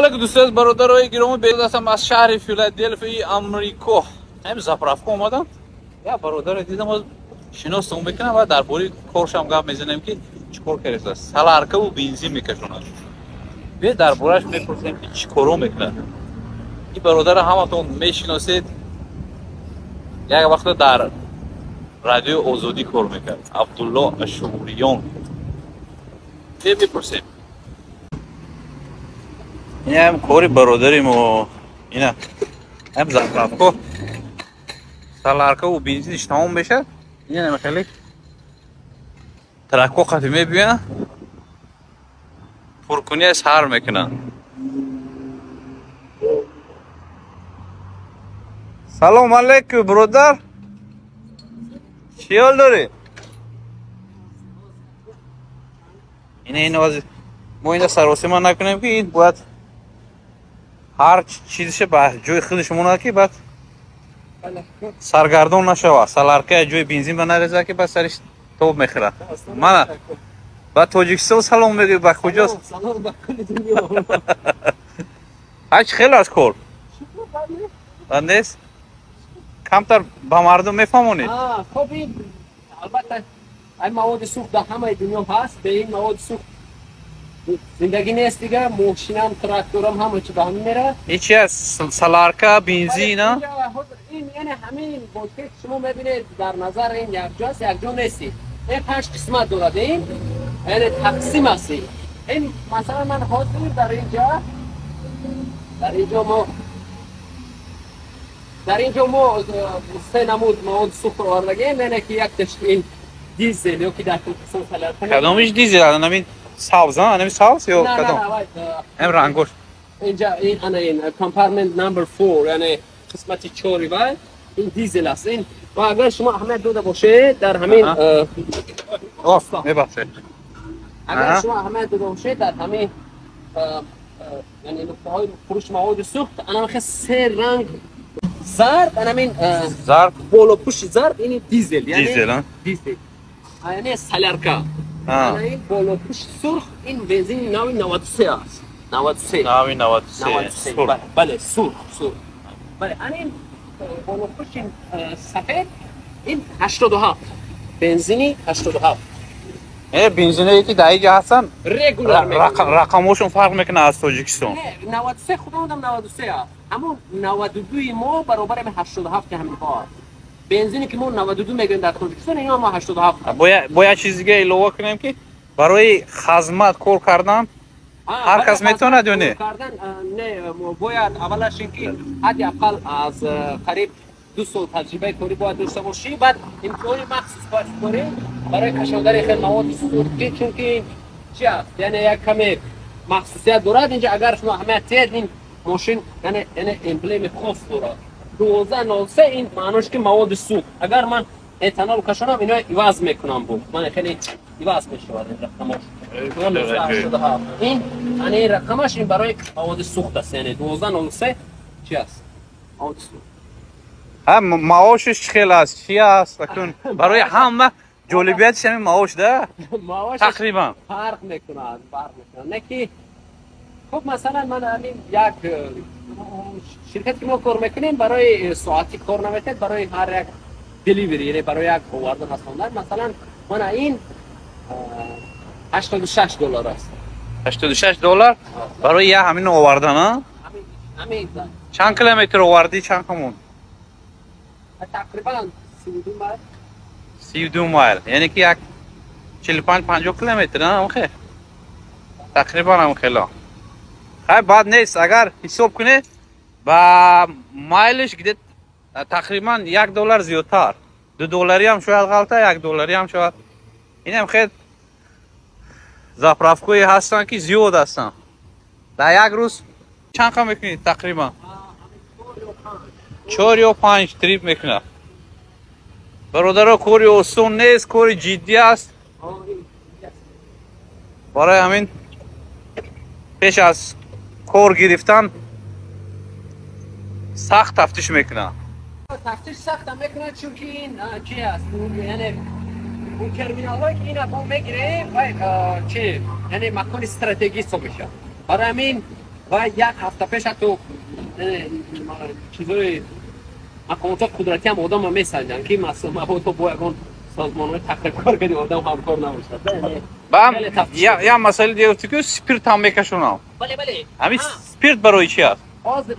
Алейкум дӯстони бародарои гиромӣ, беҳтар ҳастам аз шаҳри Филаделфияи Амрико. Ҳамин заправка омадам. Як бародаре дидам, аз шиносам мекунам ва дар бораи коршам гап мезанем, ки чӣ кор кардааст. Соляркаву бензин мекашонад. Биё дар борааш мепурсем, ки чӣ коро мекунад. Ин бародарро ҳаматон мешиносед. Як вақта дар радиои Озодӣ кор мекард. Абдулло Ашуриён. Биё мепурсем. Ин ҳам кори бародари мо. Ина ҳам заправка, соляркаву бензиниш тамом мешавад. Ина хеле тракко қати мебиёянд, пуркуния сар мекунанд. Салом алейкум, бародар, чӣ ҳол дорӣ? Ина ин мо ина саросима накунем, ки ин бояд ҳар чизише ба ҷои худаш монад, ки баъд саргардон нашавад. Солярка ҷои бензин ба нарезад, ки баъд сариш тоб мехӯрад. Мана ба Тоҷикистон салом мегӯӣ, ба куҷо? Ҳач хел аст кор нест, камтар ба мардум мефаҳмонед. Хоб, албатта, ай маводи сӯхт дар ҳамаи дунё ҳаст. Бе ин маводи сӯхт зиндагӣ нест дига. Мошинам, тракторам, ҳама чи ба ҳамин меравад. Ин чи аст? Солярка, бензин? Ин яъне ҳамин бочка, ки шумо мебинед, дар назар ин якҷо аст, якҷо нести. Ин панҷ қисмат дорад, ин яъне тақсим аст. Ин масалан ман ҳозир дар инҷо мо се намуд маводи сӯхт овардагем, яъне ки якташ ин дизел ё ки дар Тоҷикистон солярка. Кадомиш дизел? Анамин сабз, анами сабз ё кадом ам рангош? Инҷа ин ана ин compartment number 4, яъне қисмати чори вай ин дизел аст. Ин ва агар шумо аҳамият дода бошед дар ҳамин Мебахшед. Агар шумо аҳамият дода бошед дар ҳамин, яъне нуқтаҳои фурӯши маводи сӯхт, ана се ранг зард, анамин зард, болопӯши зард, ин дизел. Дизел. Дизел, яъне солярка. Ин болопӯши сурх, ин бензини нави 93 аст, 93. Нави 93. Бале, сурх, сурх, бале. Анин болопӯши сафед, ин 87, бензини 87. Бензиное ки дар инҷа ҳастанд, регуляр. Рақамҳошон фарқ мекунад аз Тоҷикистон? 93, худондам 93 аст. Ҳамон 92-и мо баробари 87 ҳаминҳо аст. Бензине ки мо 92 мегӯем дар Тоҷикистон, ино мо 87. Бояд чиз дига илова кунем, ки барои хазмат кор кардан ҳар кас метавонад ё не? Не, бояд аввалаш ин ки ҳадди ақал аз қариб 2 сол таҷрибаи корӣ бояд дошта бошӣ, баъд имтиҳони махсус бояд супорӣ барои кашондани хел маводи сӯхтӣ, чунки чи аст, яъне як каме махсусият дорад. Инҷа агар шумо аҳамият диҳед, ин мошин яъне эмблеми хос дорад, 1203. Ин маънош ки маводи сӯхт. Агар ман этанол кашонам, ино иваз мекунам, бу ман хеле иваз мешавад ин рақамош. Ин ани ин рақамаш, ин барои маводи сӯхт аст, яъне 1203 чи аст? Маводи сӯхт. Маошиш чӣ хел аст, чи аст? Акун барои ҳама ҷолибиятиш ҳамин маош да. Тақрибан? Фарқ мекунад, фарқ мекунад. Не ки хуб, масалан ман ҳамин як ширкате ки мо кор мекунем, барои соатӣ кор наметиҳад, барои ҳар як delivery, яъне барои як овардан расондан. Масалан, мана ин 86 доллар аст. 86 доллар барои як ҳамин овардан? Чанд километр овардӣ, чанд ҳамон? Тақрибан 32 майл. 32 майл, яъне ки як 45, 50 километр, ҳамхе, тақрибан ҳам хело. Хай, бад нест. Агар ҳисоб кунед ба майлиш, где тақрибан 1 доллар зиёдтар, 2 доллариам шояд ғалта, 1 доллариам шояд. Инам хел заправкое ҳастанд, ки зиёд ҳастанд. Дар як рӯз чанд қа мекунед? Тақрибан чор ё панҷ trip мекунад. Бародаро, кори осон нест, кори ҷиддӣ аст. Барои ҳамин пеш аз кор гирифтан сахт тафтиш мекунад. Тафтиш сахтам мекунад, чунки ин чи аст, яъне он терминалҳое ки ина мо мегирем, чи, яъне макони стратегӣ ҳисоб мешавад. Барои ҳамин Ва як ҳафта пеш ҳатто чизои мақомоти қудратӣ ҳам одамро месанҷанд, ки мабодо бо ягон созмонҳои тахрибкор кади одам ҳамкор набошад. Бам я масъала дига ки спирт ҳам мекашонам. Бале, бале. Ҳамин спирт барои чи аст? Ҳозир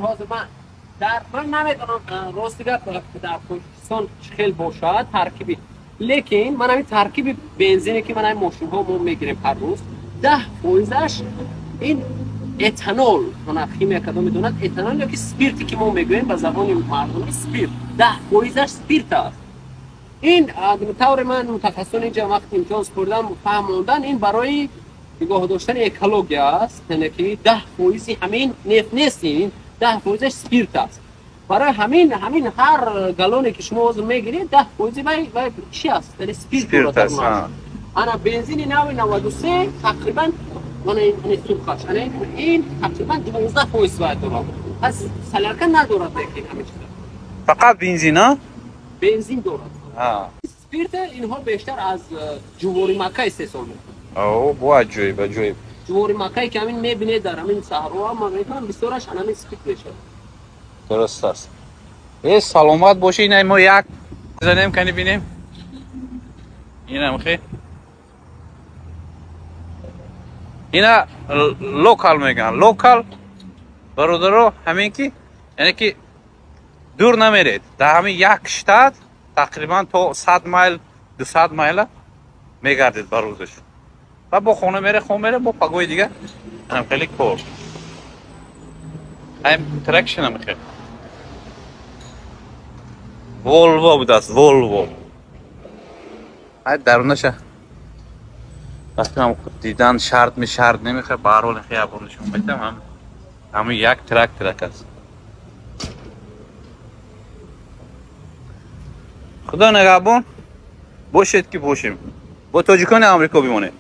ман намедонам, рости гап, дар Тоҷикистон чӣ хел бошад таркиби, лекин ман ҳамин таркиби бензине ки ман ҳамин мошинҳо мо мегирем ҳар рӯз, 10% ин этанол, мана химия кадом медонад, этанол ё ки спирте ки мо мегӯем ба забони мардумӣ спирт, 10% спирт аст. Ин тавре ман мутахассисон инҷа вақти имтиҳон супурдам фаҳмондан, ин барои нигоҳ доштани экология аст, яъне ки 10% ҳамин нефт нест, ин 10% спирт аст. Барои ҳамин ҳар галоне ки шумо ҳозир мегиред, 10% вай чи аст? Яъне спирт дорад. Ана бензини нави 93 тақрибан мана ин сурхаш, ана ин тақрибан 12% вай дорад. Пас солярка надорад, лекин ҳамин чиза. Фақат бензин, а? Бензин дорад. Спирт инҳо бештар аз ҷувори мака истеҳсол мекунанд. О, бо аҷоиб, аҷоиб. Ҷувори макае ки ҳамин мебинед дар ҳамин саҳроа, ман мекунам бисёраш ҳамин спирт мешавад. Дуруст аст. Саломат бошед. Ина мо як занем, кани бинем. Инам хе. Ина local мегӯянд. Local бародаро ҳамин ки, яъне ки дур намеред. Дар ҳамин як штат тақрибан то 100 майл, 200 майла мегардед ба рӯзаш. Ва бо хона мере, хона мере, бо пагои дига ҳам хеле кор. Ҳам traction ҳам хеле. Volvo будааст, Volvo. Ай дарунаша вақте дидан шарт мешарт намехоҳад, ба ҳар ҳол хиябон нишон медиҳам, ҳамин як трак аст. Худо нигаҳбон бошед ки бошем. Бо тоҷикони Амрико бимонед.